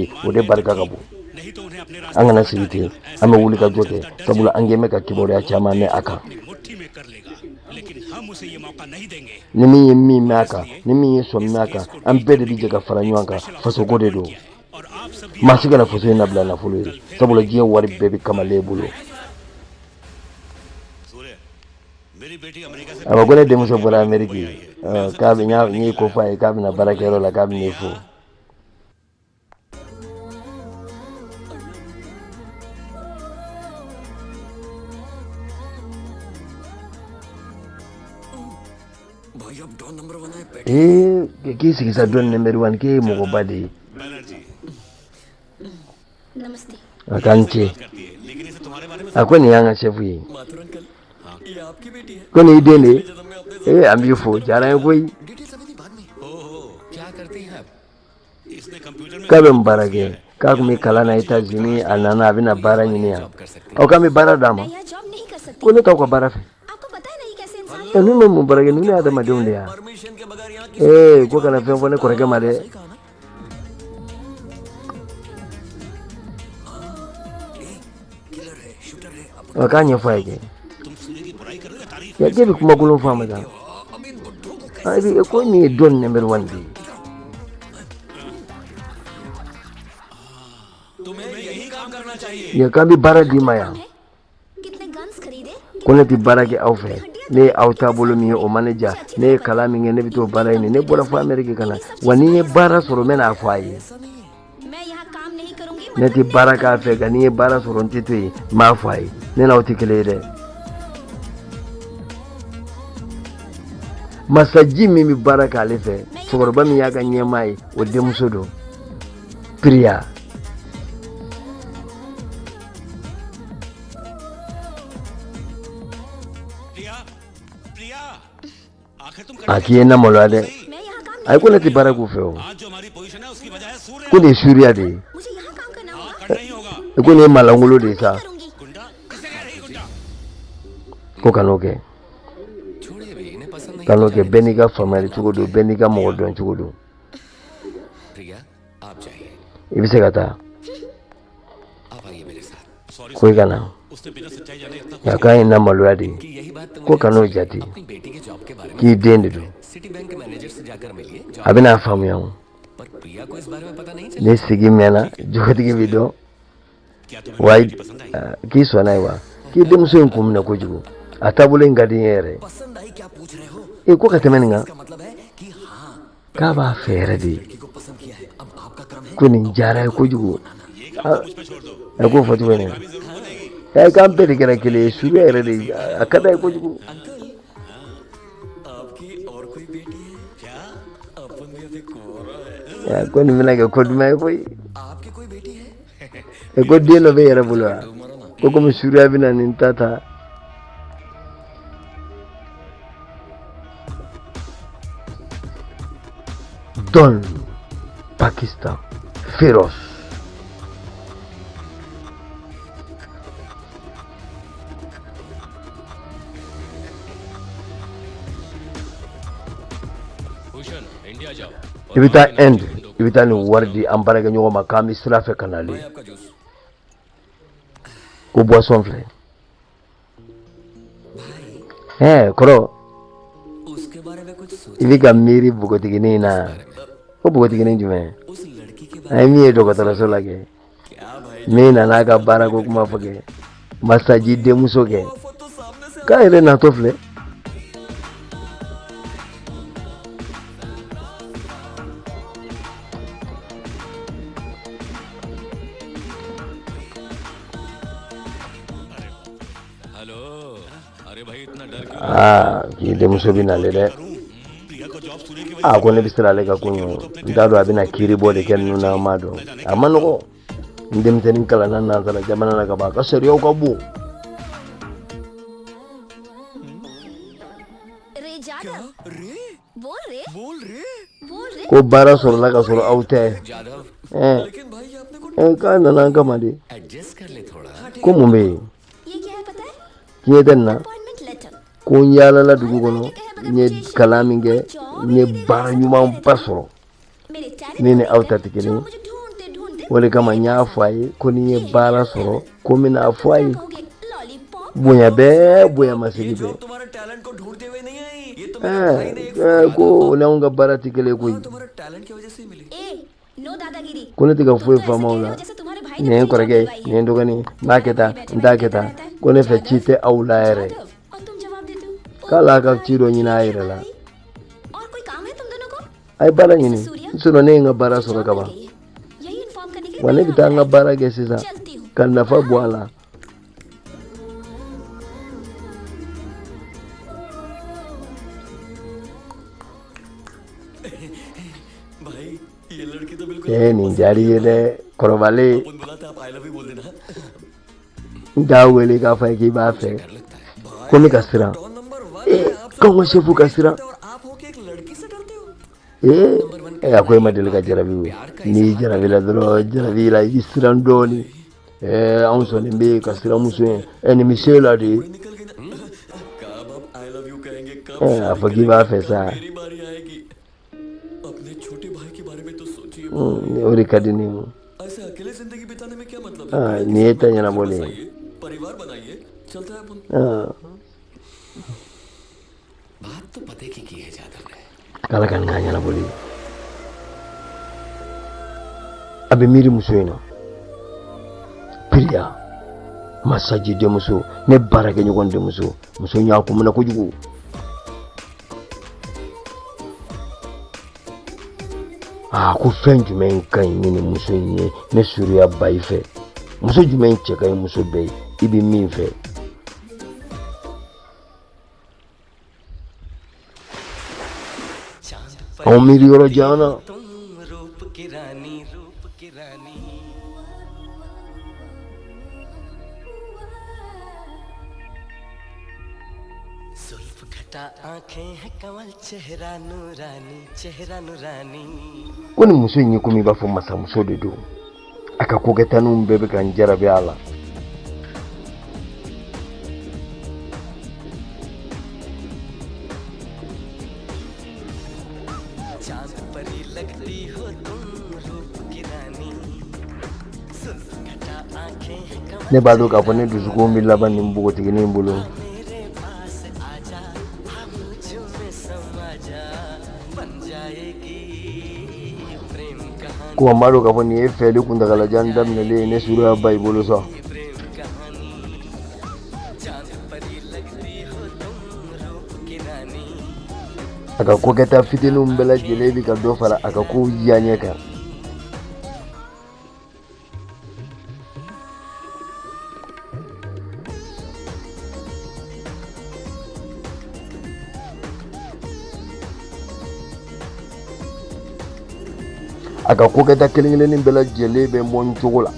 ye, o de barika ka bon. An kana sigi ten, an bɛ wuli ka jɔ kɛ, sabula an kɛn bɛ ka kibaruya caman mɛn a kan. Ni min ye min mɛn a kan, ni min ye sɔmi mɛn a kan, an bɛɛ de bɛ jɛ ka fara ɲɔgɔn kan. Fasoko de don. Maa si kana faso in labila nafolo ye, sabula diɲɛ wari bɛɛ bɛ kamalen bolo. A ko ne denmuso bɔra Ameriki, k'a bɛ n ye ko fɔ a ye k'a bɛna baarakɛyɔrɔ la, k'a bɛ ne fo. Ee, k'i sigi sa, Don number one, k'e ye mɔgɔba de ye. A k'an ce. A ko nin y'an ka chef ye, ko nin y'i den de ye. Ee, an b'i fo, diyara n ye koyi. K'a bɛ mun baara kɛ? K'a tun bɛ kalan na États-Unis, a nana, a bɛna baara ɲini yan. Aw k'an bɛ baara d'a ma. Ko ne t'aw ka baara fɛ. Ɛ, ninnu bɛ mun baara kɛ? Ninnu ye adamadenw de ye. Ee, ko kana fɛn fɔ ne kɔrɔkɛ ma dɛ. A k'a ɲɛfɔ a ye kɛ. K'e bɛ kuma kolon fɔ a ma tan. Ko nin ye Don number one de ye. Yan k'an bɛ baara d'i ma yan. Ko ne tɛ baara kɛ aw fɛ. Ne ye aw taabolo min ye, o ma ne diya. Ne ye kalan min kɛ, ne bɛ t'o baara ɲini. Ne bɔra fo Ameriki ka na wa. Ni n ye baara sɔrɔ, n bɛ n'a fɔ a ye. Ne tɛ baara k'a fɛ, nka ni n ye baara sɔrɔ, n tɛ to yen, n b'a fɔ a ye. Ne n'aw tɛ kelen ye dɛ. Masaji min bɛ baara k'ale fɛ, cɛkɔrɔba min y'a ka ɲɛmaa ye, o denmuso don, Piriya. A k'i ye na maloya dɛ. Ayi, ko ne tɛ baara k'u fɛ o. Ko nin ye Suriya de ye. Ko nin ye malangolo de ye sa. Ko kan'o kɛ, kan'o kɛ. Bɛɛ n'i ka faamuyali cogo don, bɛɛ n'i ka mɔgɔ dɔn cogo don. I bɛ se ka taa. Ko i ka na nka k'a ye na maloya de ye. Ko kan'o jate, k'i den de don, a bɛna faamuya. O ne sigi mɛnna, jogotigi bɛ dɔn wa. K'i sɔnna ye wa? K'i denmuso in kun minɛ kojugu, a taabolo in ka di n ye yɛrɛ. E ko ka tɛmɛ nin kan, k'a b'a fɛ yɛrɛ de, ko nin diyara ye kojugu. A k'o fɔ cogo in na, k'an bɛɛ de kɛra kelen ye. Suruya yɛrɛ de, a ka d'a ye kojugu. Ko nin bɛna kɛ ko duman ye koyi. E ko den dɔ bɛ yɛrɛ bolo wa? Ko komi Suruya bɛna nin ta ta. Don Pakistan Feroz. I bɛ taa Inde, i bɛ taa nin wari di an baarakɛɲɔgɔn ma, k'an bɛ sira fɛ ka nalen. Ko boisson filɛ. Ɛɛ kɔrɔ, i bɛ ka miiri npogotiginin in na. Ko npogotiginin jumɛn? An ye min ye dɔgɔtɔrɔso la kɛ, min nana a ka baarako kuma fɔ kɛ, masaji denmuso kɛ, k'a yɛrɛ natɔ filɛ. Aa, k'i denmuso bɛ nalen dɛ. A ko ne bɛ siran ale ka ko ɲɛ. N t'a dɔn a bɛna kiiri bɔ de kɛ ninnu na, an m'a dɔn. A ma nɔgɔ, n denmisɛnnin kalanna nansara jamana na ka ban, a ka sariyaw ka bon. Ko baara sɔrɔla ka sɔrɔ aw tɛ. Ɛɛ, k'a nana an kama de. Ko mun bɛ yen? Tiɲɛ tɛ nin na. Ko n yaalala dugu kɔnɔ, n ye kalan min kɛ, n ye baara ɲumanba sɔrɔ min ni aw ta tɛ kelen ye. O de kama n y'a fɔ a ye ko ni n ye baara sɔrɔ, ko n bɛna fɔ a ye. Bonya bɛɛ, bonya masigi bɛɛ. Ɛɛ, ko o n'anw ka baara tɛ kelen koyi. Ko ne tɛ ka foyi faamu aw la. Nin ye n kɔrɔkɛ ye, nin ye n dɔgɔnin ye, n b'a kɛ tan, n t'a kɛ tan. Ko ne fɛ ci tɛ aw la yɛrɛ. K'ale ka ci dɔ ɲini a yɛrɛ la. A ye baara ɲini, sinon ne ye n ka baara sɔrɔ ka ban. Wa ne bɛ taa n ka baara kɛ sisan ka nafa bɔ a la. Ee, nin diyara i ye dɛ, kɔrɔbalen. N t'a wele k'a fɔ a ye k'i b'a fɛ. Ko ne ka siran. Ee, k'anw ka sefu ka siran. Ee, a ko e ma deli ka jarabi o. N'i jarabi la dɔrɔn, jarabi la, i bɛ siran dɔɔnin. Ɛɛ, anw sɔnnen bɛ ka siran muso ye. Ɛ, nin bɛ se la de. Ɛɛ, a fɔ k'i b'a fɛ sa. O de ka di ne ye. Nin ye ta ɲɛnabɔlen ye. K'ala ka nin k'a ɲɛnabɔlen ye. A bɛ miiri muso in na. Piriya, masaji denmuso, ne baarakɛɲɔgɔn denmuso, muso in y'a kun minɛ kojugu. Aa, ko fɛn jumɛn ka ɲi ni nin muso in ye ne suruya ba i fɛ? Muso jumɛn cɛ ka ɲi muso bɛɛ ye, i bɛ min fɛ? Anw miiri yɔrɔ jan na. Ko ni muso in ye komi i b'a fɔ masamuso de don. A ka kokɛtaninw bɛɛ bɛ ka n jarabi a la. Ne b'a dɔn k'a fɔ ne dusukun bɛ laban nin npogotiginin bolo. Ko n b'a dɔn k'a fɔ nin ye fɛli kuntagalajan daminɛlen ye ne suruya ba i bolo sa. A ka kokɛta fitininw bɛɛ lajɛlen bɛ ka dɔ fara a ka kow diyaɲɛ kan. A ka kokɛta kelen kelennin bɛɛ lajɛlen bɛ bɔ n cogo la.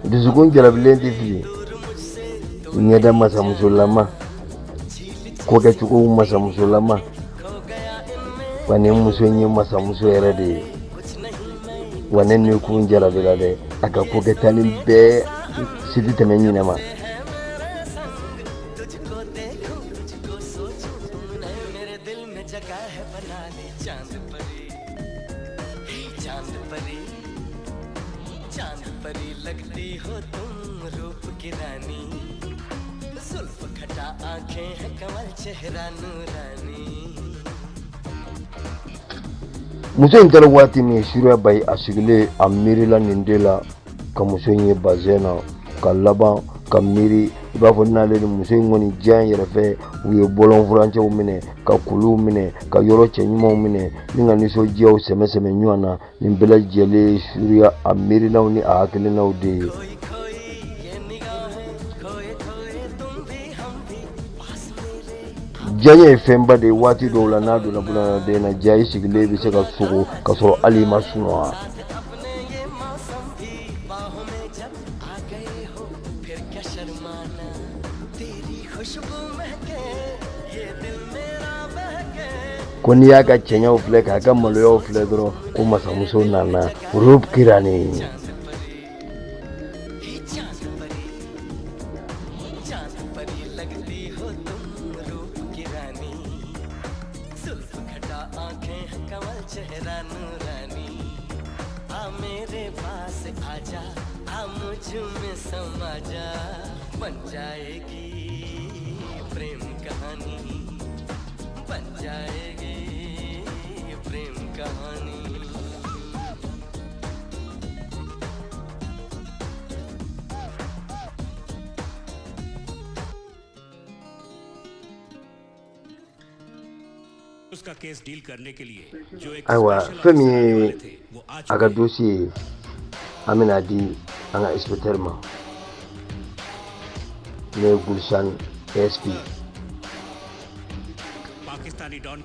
Dusukun jarabilen tɛ fili. Ɲɛda masamusolama, kokɛcogo masamusolama. Wa nin muso in ye masamuso yɛrɛ de ye. Wa ne ni kun jarabila dɛ. A ka kokɛtani bɛɛ si tɛ tɛmɛ ɲinɛ ma. Muso in taara waati min, suruya ba ye, a sigilen a miirila nin de la, ka muso in ye bazɛn na, ka laban ka miiri i b'a fɔ n'ale ni muso in kɔni diya yɛrɛ fɛ. U ye bɔlɔn furancɛw minɛ, ka kuluw minɛ, ka yɔrɔ cɛ ɲumanw minɛ, ni ka nisɔndiyaw sɛmɛ sɛmɛ ɲɔgɔn na. Nin bɛɛ lajɛlen ye suruya a miirinaw ni a hakilinaw de ye. Diyaɲɛ ye fɛnba de ye. Waati dɔw la, n'a donna bunadamaden na, diya i sigilen bɛ se ka sogo ka sɔrɔ hali i ma sunɔgɔ. Ko n'i y'a ka cɛɲɛw filɛ k'a ka maloyaw filɛ dɔrɔn, ko masamuso nana Roop Kirani. Ayiwa, fɛn min ye a ka dossier ye, an bɛna di an ka inspecteur ma, n'o ye Gulshan ASP.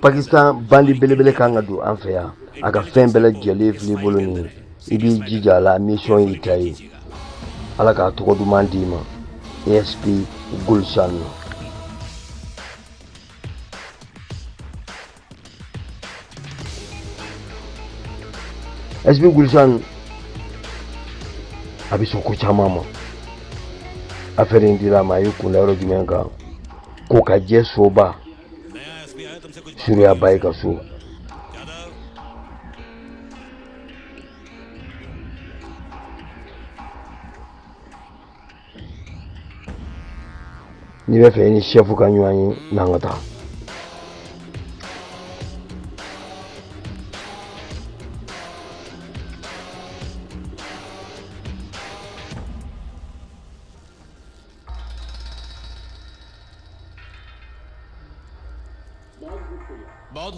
Pakistan bandi belebele kan ka don an fɛ yan. A ka fɛn bɛɛ lajɛlen filɛ i bolo nin ye, i b'i jija a la. Mission y'i ta ye, Ala k'a tɔgɔ duman d'i ma, ASP Gulshan. SP Gulshan, a bɛ sɔn ko caman ma. Affaire in dira a ma, a y'i kunda yɔrɔ jumɛn kan? Ko ka jɛ soba Surya ba ka so. N'i bɛ fɛ i ni chef ka ɲɔgɔn ye, n'an ka taa.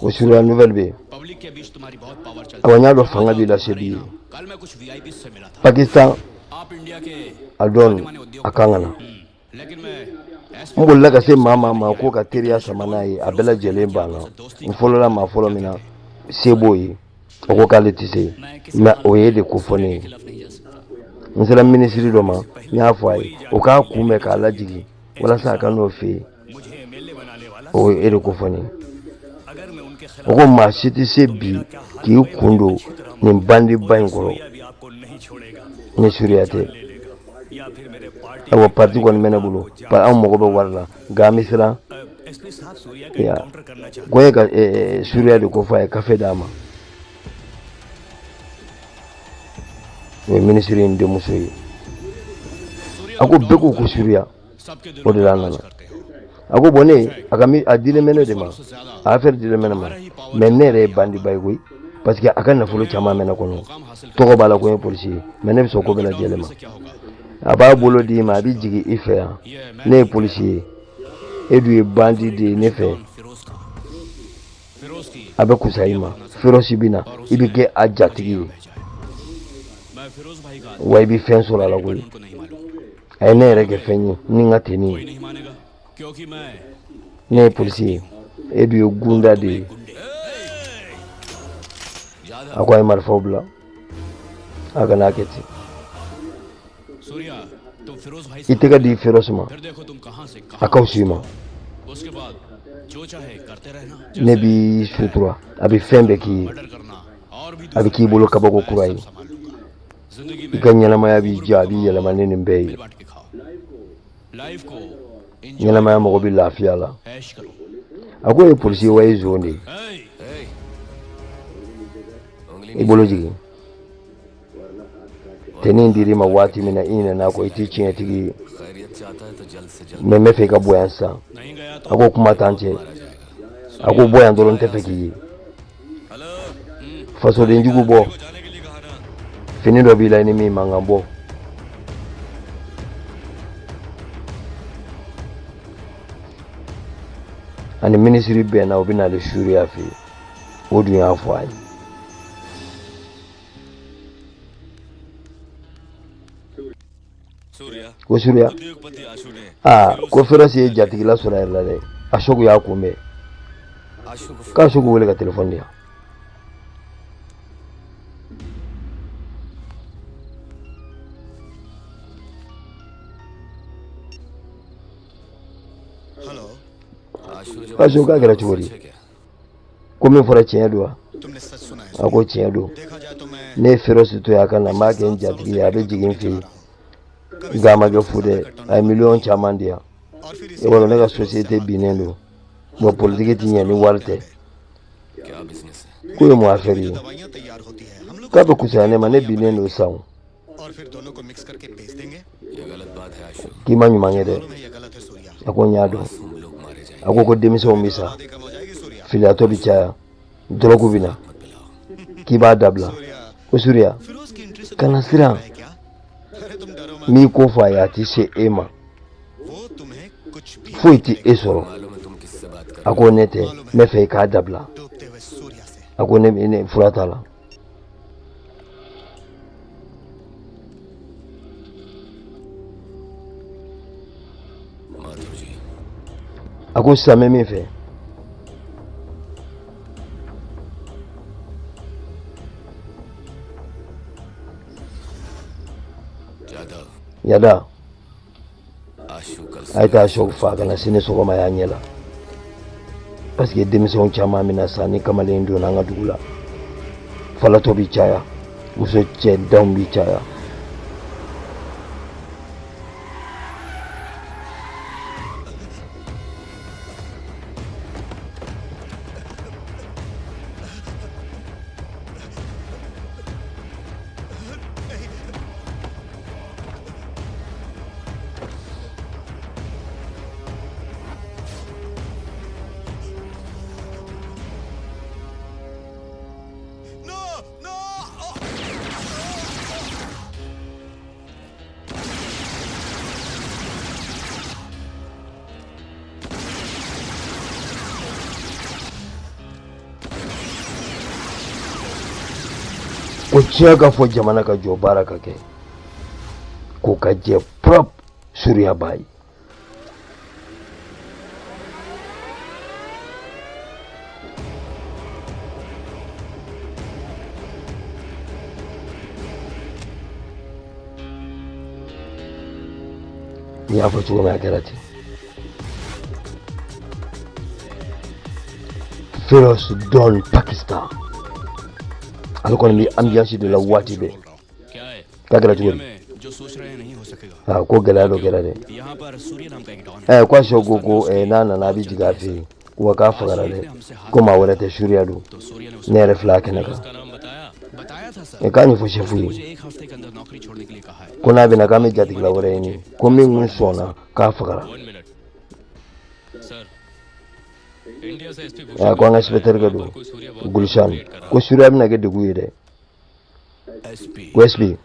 O Surya, nouvelle bɛ yen. Awa, n y'a dɔn fanga b'i la, se b'i ye. Pakistan a dɔn a kan ka na. N bolila ka se maa maa ma ko ka teriya sama n'a ye, a bɛɛ lajɛlen banna. N fɔlɔla maa fɔlɔ min na, se b'o ye, o ko k'ale tɛ se, mais o ye de ko fɔ ne ye. N sera minisiri dɔ ma, n y'a fɔ a ye, o k'a kunbɛn k'a lajigin walasa a ka n'o fɛ yen. O ye e de ko fɔ ne ye. O ko maa si tɛ se bi k'i kun don nin bandiba in kɔrɔ ni Surya tɛ. Ayiwa, parti kɔni bɛ ne bolo, anw mago bɛ wari la, nka an bɛ siran ko e ka Surya de ko fɔ a ye kafe d'a ma. O ye minisiri in denmuso ye. A ko bɛɛ ko ko Surya, o de la a nana. A ko bon, ne a ka a dilen bɛ ne de ma, a affaire dilen bɛ ne ma, mais ne yɛrɛ ye bandiba ye koyi, parce que a ka nafolo caman bɛ ne kɔnɔ, tɔgɔ b'a la ko n ye polisi ye, mais ne bɛ sɔn ko bɛɛ lajɛlen ma. A b'a bolo d'i ma, a bɛ jigin i fɛ yan. Ne ye polisi ye, e dun ye bandi de ye ne fɛ, a bɛ kusa i ma. Firosi bɛ na, i bɛ kɛ a jatigi ye, wa i bɛ fɛn sɔrɔ a la koyi. A ye ne yɛrɛ kɛ fɛn ye ni n ka tenue ye. Ne ye polisi ye, e dun ye gunda de ye. A ko a ye marifaw bila, a kana kɛ ten. I tɛgɛ di Firosi ma, a ka fisa i ma. Ne b'i sutura, a bɛ fɛn bɛɛ k'i ye, a bɛ k'i bolo kabako kura ye. I ka ɲɛnamaya b'i diya, a b'i yɛlɛma ni nin bɛɛ ye. Ɲɛnamaya mɔgɔ bɛ lafiya la. A ko e ye polisi ye wa e ye zon de ye? I bolo jigin. Tenue dir'i ma waati min na, i ɲinɛna kɔ, i t'i tiɲɛtigi ye, mais n bɛ fɛ i ka bɔ yan sisan. A ko kuma t'an cɛ. A ko bɔ yan dɔrɔn, n tɛ fɛ k'i ye. Fasodenjugu, bɔ. Fini dɔ b'i la i ni min man kan, bɔ. Ani minisiri bɛnna, o bɛ n'ale Surya fɛ yen. O dun y'a fɔ a ye. Ko Surya, aa, ko Firosi ye jatigila sɔrɔ a yɛrɛ la dɛ. Ashok y'a kunbɛn k'Ashok wele ka telefɔni di yan. Ashok, k'a kɛra cogo di? Ko Ko min fɔra tiɲɛ don wa? A ko tiɲɛ don. Ne ye Feroz to yen a ka na, n b'a kɛ n jatigi ye, a bɛ jigin n fɛ yen, nka a ma kɛ fu dɛ, a ye miliyɔn caman di yan. E b'a dɔn ne ka société binnen don. Bon, politiki ti ɲɛ ni wari tɛ. K'o ye mun affaire ye? K'a bɛ kusaya ne ma, ne binnen don sisan. K'i ma ɲuman kɛ dɛ. A ko n y'a dɔn. A ko ko denmisɛnw bɛ sa, filiyatɔ bɛ caya, dɔrɔgu bɛ na, k'i b'a dabila. Ko Suriya, kana siran, n b'i ko fɔ a ye, a tɛ se e ma, foyi tɛ e sɔrɔ. A ko ne tɛ, n bɛ fɛ i k'a dabila. A ko ne fura t'a la. A ko sisan n bɛ min fɛ, Yada, a ye taa Ashok fa ka na sini sɔgɔma y'a ɲɛ la, parce que denmisɛnw caman bɛna sa ni kamalen donna an ka dugu la, falatɔ bɛ caya, muso cɛ danw bɛ caya. Ko tiɲɛ ka fɔ, jamana ka jɔ, baara ka kɛ, k'o ka jɛ propre. Suriya b'a ye. N y'a fɔ cogo min, a kɛra ten. Feroz Don Pakistan, ale kɔni bɛ ambiance de la waati bɛɛ. K'a kɛra cogo di? Aa, ko gɛlɛya dɔ kɛra dɛ. Ɛ, ko Ashok ko n'a nana a bɛ jigin a fɛ yen, wa k'a fagara dɛ, ko maa wɛrɛ tɛ, Suriya don. Ne yɛrɛ filɛ a kɛnɛ kan. Ɛ, k'a ɲɛfɔ chef ye ko n'a bɛna k'an bɛ jatigila wɛrɛ ɲini, ko min kun sɔnna k'a fagara. Ɛ, ko an ka inspecteur kɛ don Gulshan, ko Suriya bɛna kɛ degun ye dɛ. Ko SP,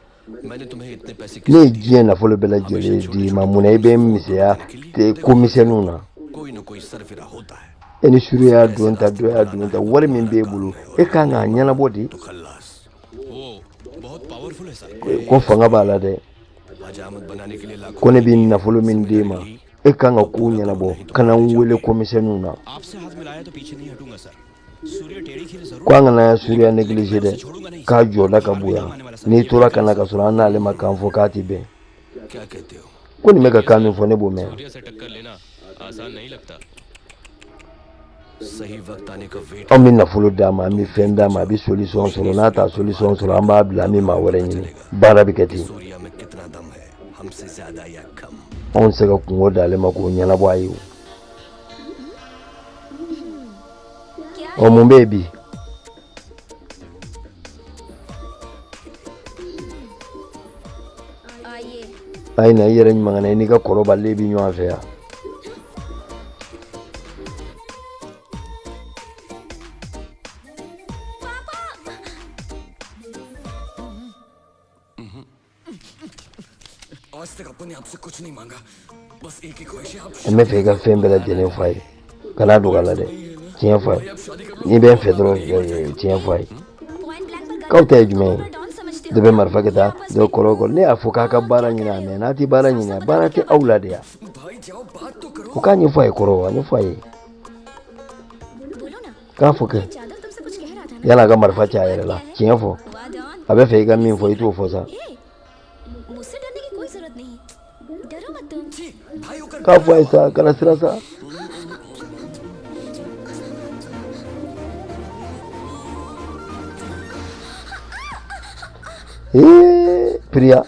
ne ye diɲɛ nafolo bɛɛ lajɛlen d'i ma, mun na i bɛ n misɛnya ko misɛnninw na? E ni Suriya y'a don ta, dɔ y'a don ta, wari min b'e bolo, e kan k'a ɲɛnabɔ de. Ko fanga b'a la dɛ. Ko ne bɛ nafolo min d'e ma, e kan ka kow ɲɛnabɔ, ka na n wele ko misɛnninw na. Ko an kana Suriya négliger dɛ, k'a jɔda ka bonya. N'i tora ka na ka sɔrɔ an n'ale ma kan fɔ, k'a tɛ bɛn. Ko nin bɛ ka kan min fɔ, ne b'o mɛn. Anw bɛ nafolo d'a ma, an bɛ fɛn d'a ma, a bɛ solution sɔrɔ. N'a t'a solution sɔrɔ, an b'a bila, an bɛ maa wɛrɛ ɲini, baara bɛ kɛ ten. Anw tɛ se ka kungo d'ale ma k'o ɲɛnabɔ a ye. O ɔ, mun bɛ yen bi? A ye na i yɛrɛ ɲuman ka na, i n'i ka kɔrɔbalen bɛ ɲɔgɔn fɛ yan. N bɛ fɛ i ka fɛn bɛɛ lajɛlen fɔ a ye, kana dogo a la dɛ, tiɲɛ fɔ a ye. N'i bɛ n fɛ dɔrɔn, tiɲɛ fɔ a ye. K'aw ta ye jumɛn ye? Dɔ bɛ marifa kɛ tan, dɔ kɔrɔ kɔrɔ. Ne y'a fɔ k'a ka baara ɲini, a mɛn n'a tɛ baara ɲini, baara tɛ aw la de ya. O k'a ɲɛfɔ a ye kɔrɔ, a ɲɛfɔ a ye k'a fɔ kɛ yala a ka marifa ci a yɛrɛ la. Tiɲɛ fɔ, a bɛ fɛ i ka min fɔ, i t'o fɔ sa. K'a fɔ a ye sa, kana siran sa. Ee, Priya.